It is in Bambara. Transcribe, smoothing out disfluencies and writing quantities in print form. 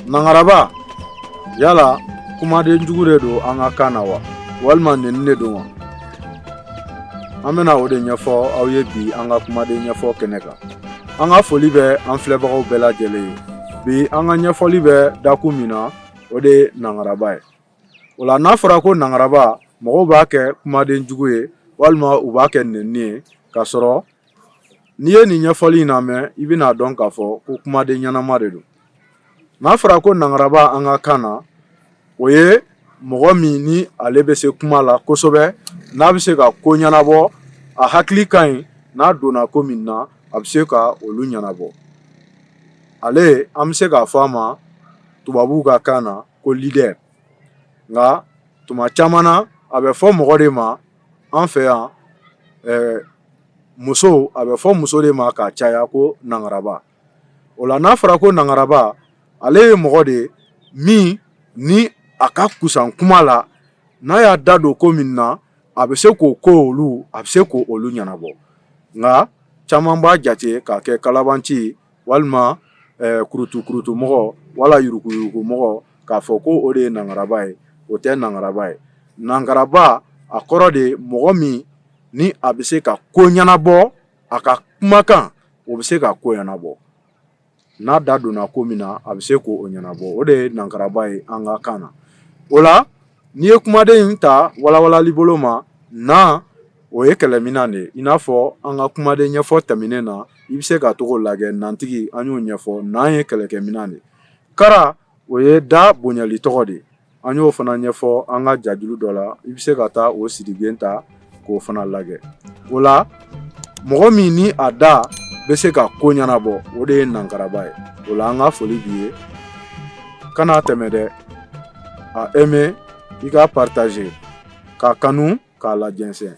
Nangaraba, yala kumaden jugu de don an ka kan na wa, walima neni de don wa? An bɛna o de ɲɛfɔ aw ye bi an ka kumaden ɲɛfɔ kɛnɛ kan. An ka foli bɛ an filɛbagaw bɛɛ lajɛlen ye. Bi an ka ɲɛfɔli bɛ dakun min na, o de ye nangaraba ye. O la, n'a fɔra ko nangaraba, mɔgɔw b'a kɛ kumaden jugu ye walima u b'a kɛ neni ye, k'a sɔrɔ n'i ye nin ɲɛfɔli in lamɛn, i bɛna dɔn k'a fɔ ko kumaden ɲɛnama de don. N'a fɔra ko nangaraba an ka kan na, o ye mɔgɔ min ni ale bɛ se kuma la kosɛbɛ, n'a bɛ se ka ko ɲɛnabɔ, a hakili ka ɲi, n'a donna ko min na, a bɛ se ka olu ɲɛnabɔ. Ale, an bɛ se k'a fɔ a ma tubabuw ka kan na ko leader. Nka tuma caman na, a bɛ fɔ mɔgɔ de ma an fɛ yan, muso, a bɛ fɔ muso de ma k'a caya ko nangaraba. O la, n'a fɔra ko nangaraba, ale ye mɔgɔ de ye min ni a ka kusan kuma la, n'a y'a da don ko min na, a bɛ se k'o ko olu, a bɛ se k'o olu ɲɛnabɔ. Nka caman b'a jate k'a kɛ kalabanci walima kurutu kurutumɔgɔ wala yuruguyurugumɔgɔ, k'a fɔ ko o de ye nangaraba ye. O tɛ nangaraba ye. Nangaraba, a kɔrɔ de ye mɔgɔ min ni a bɛ se ka ko ɲɛnabɔ, a ka kumakan, o bɛ se ka ko ɲɛnabɔ, n'a da donna ko min na, a bɛ se k'o ɲɛnabɔ. O de ye nangaraba ye an ka kan na. O la, n'i ye kumaden in ta walawalali bolo ma, na, o ye kɛlɛminɛn de ye. I n'a fɔ an ka kumaden ɲɛfɔ tɛmɛnen na, i bɛ se ka togo lajɛ, nantigi, an y'o ɲɛfɔ, nan ye kɛlɛkɛminɛn de ye. Kara, o ye da bonyali tɔgɔ de ye. An y'o fana ɲɛfɔ an ka jajulu dɔ la, i bɛ se ka taa o sirigen ta k'o fana lajɛ. O la, mɔgɔ min ni a da bɛ se ka ko ɲɛnabɔ, o de ye nangaraba ye. O la, an ka foli b'i ye. Kana tɛmɛ dɛ, a aimer, i k'a partager, k'a kanu, k'a lajɛnsɛn.